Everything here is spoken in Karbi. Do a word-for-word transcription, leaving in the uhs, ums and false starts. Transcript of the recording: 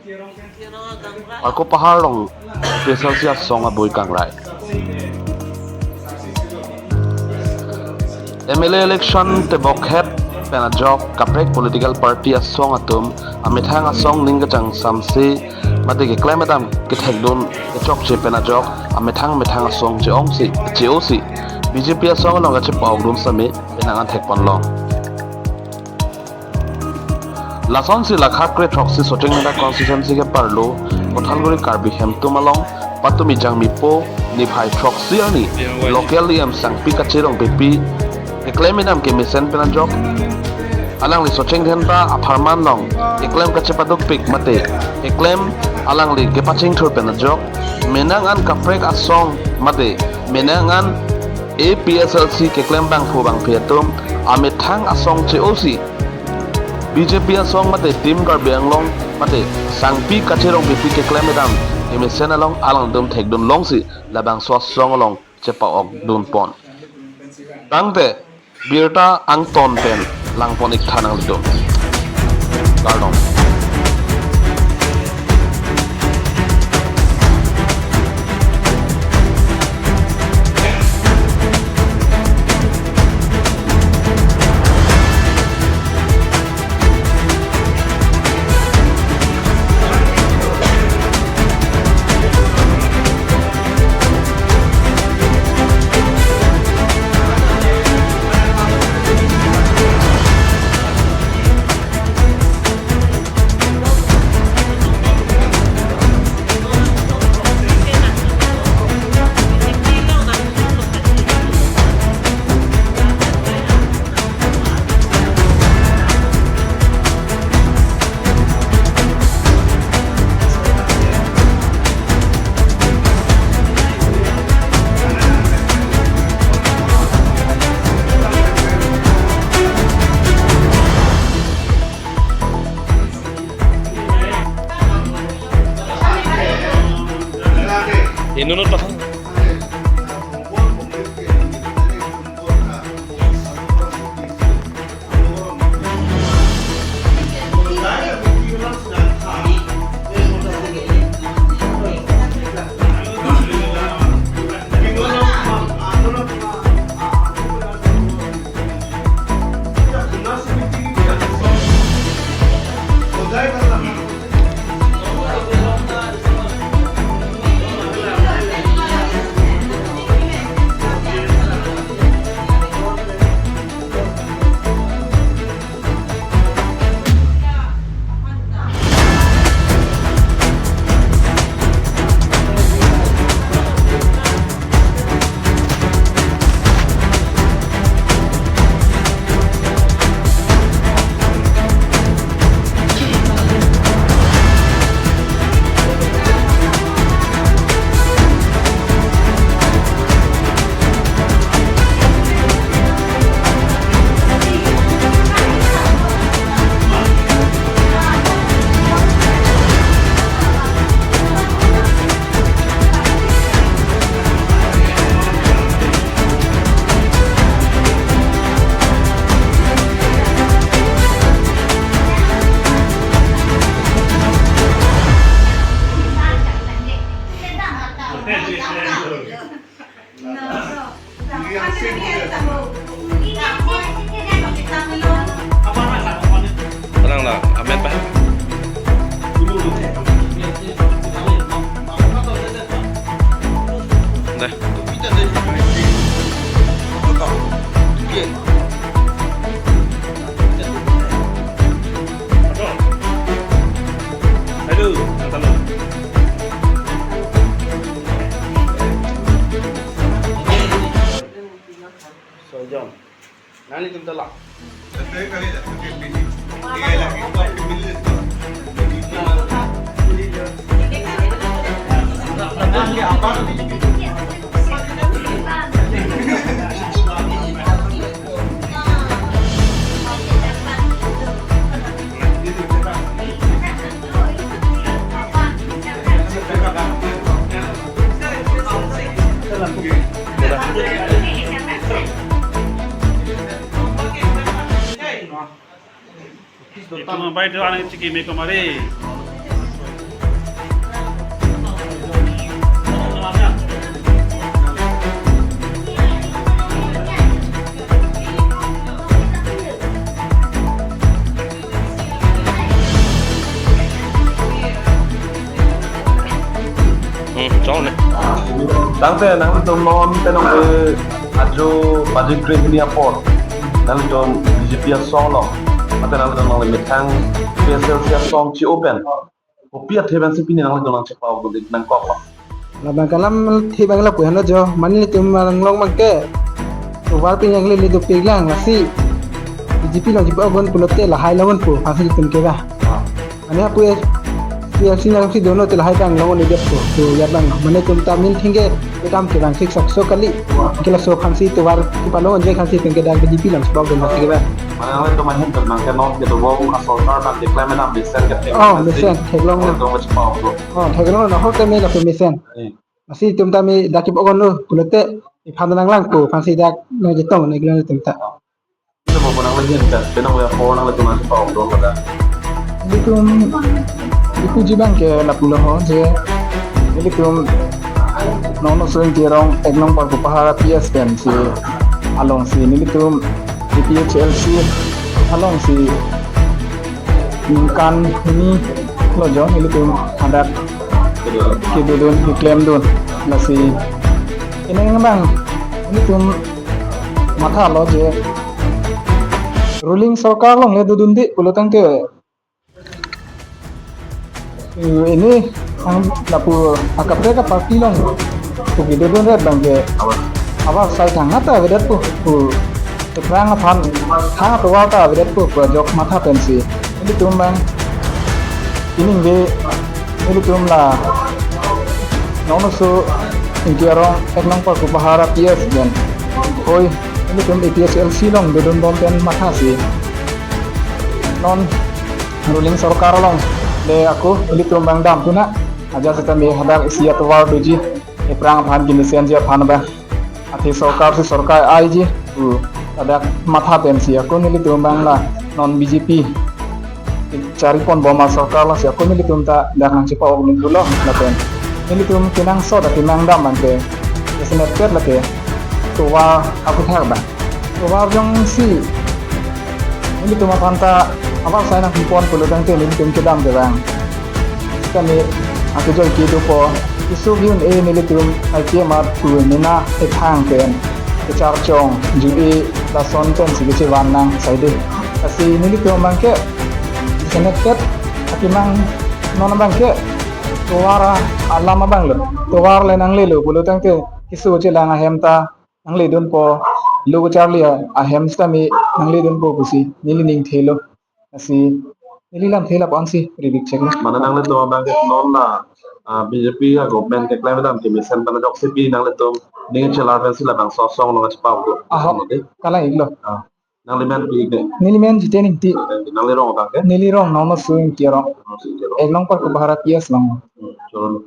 Arko Pahar along P S L C asong abui kangrai. M L A election tebokhet pen ajok kaprek political party asong atum amethang asong ning kachangsamsi mate keklem kedam kethekdun kechokche pen ajok amethang methang asong che-ongsi che-osi B J P asong along kachepa-okdun sitame penang an thekponlong. Lasonsi la kha kre throksi Socheng Dhenta constituency keparlo Kothalguri Karbi Hemtum along patumi Jangmipo niphai throksi arni local E M Sangpi Kache Rongpipi keklem kedam kemesen pen ajok alangli Socheng Dhenta apharman along keklem kachepadukpik mate keklem alangli kepachingthur pen ajok menang an kaprek asong mate menang an A P S L C keklem bangphu bangphi atum amethang asong che-osi B J P asong mate Team Karbi Anglong mate Sangpi Kache Rongpipi keklem kedam kemesen along alangtum thekdunlongsi labangso asong along chepa-okdunpon. Tangte birta angton pen langpon-ik tha nanglitum. Kardom. Inunut pasang. Parang la, amen pa. Dah. Aduh, yang tahu. Sojon. Nanglitum ta la. Itum abai tu aning chiki me kemari. Tangte nanglitum non te nong ke ajo baji kre hini apor nanglitum B J P asong lo. Mate nanglitum nong methang P S L C asong chi open. Kopi athe pensi pini nanglitum nangchepa-ok dik nangkok lo. Labang kalam thibang lapu henlo jo. Mane ilitum arong long abang ke tovar pen yang lili dopik lang lasi B J P along chepa-ok pulote lahai long pu aphansi ilitum ke ba. Mane apu P S C nangsi dono te lahai abang long-un-edet pu. To ya abang. Mane ilitum ta min thengke kedam ke abang sik sakso kali. Ke laso aphansi tovar kepalong-un-e aphansi ilitum ke dak B J P along chepa-ok lasi ke ba. Mane nanglitum ahin pen abang ke non ke dobom asorkar abang ke klem dam mesen ke thek Oh, mesen. Mesen, theklong lo. Nanglitum chepa-ok lo. Oh, theklong lo, nahor tame lapu mesen. Eh. Lasi ilitum tame dak chepa-ok lo pulote iphan nanglang pu aphansi dak nangchetong nanglang ilitum ta. Ilitum apor nanglehin ta, penang apor nanglitum nangchepa-ok lo kada. Ilitum ipuji abang ke lapulo ho je ilitum non Nono Soingti arong ek nong Parkup Pahar P S pensi alongsi nelitum A P H L C alongsi ningkan hini lo jo nelitum hadak kedodun, keklemdun. Lasi ining abang nelitum mathalo je ruling sorkar along le dodunde pulo tangte, eh, ini ang lapu akaprek aparty along pu kedodundet abang ke abar sai thang ta avedet pu, pu aphrang aphan thang atovar ta avedet pu, pu ajok matha pensi ilitum abang ining ke ilitum la Nono Soingti arong ek nong Parkup Pahar P S pen hoi ilitum A P H L C along dodunbom pen mathasi non ruling sorkar along le ako ilitum abang damthu nang. Ajat seta me hadak isi atovar doji, aphrang aphan kemesenji aphan abang. Athe sorkar si sorkar aiji, pu hadak matha pensi ako nelitum abang la non B J P chariponbom asorkar lasi ako nelitum ta dak nangchepa-ok nangpulo lapen nelitum kenangsot akemang dam abang ke, jasemet pet lake tovar aputhak abang. Tovar jongsi nelitum aphan ta abar sai nangpipon pulo tangte nelitum kedam ke abang. Kami akejoi kedopo, isu yun e nelitum I P M R tu nina ethang pen kecharchong ju-e lason pensi kechevan nang saide. Lasi nelitum abang ke jasemet pet akemang non abang ke tovar alam abang lo. Tovar le nanglelo pulo tangte keso chelang ahem ta nangledunpo, lo kacharli ahem sitame nangledunpo pusi neli ning thelo. Lasi neli lamthe lapu-ansi rebik chek lo. Mane nanglitum abang ke non la, ah, B J P a government keklem dam kemesen pen ajoksi pi nanglitum ning chelar pensi labangso asong along chepa-ok lo. Aho. Ano de? Kalang-ik lo. Ah. Nangli men pi ik de? Neli men Jiten Ingti. Nangli rong abang ke? Neli rong Nono Soingti arong. Nono Soingti arong. Ek nong Parkup Pahar P S along. Hmm, cholo.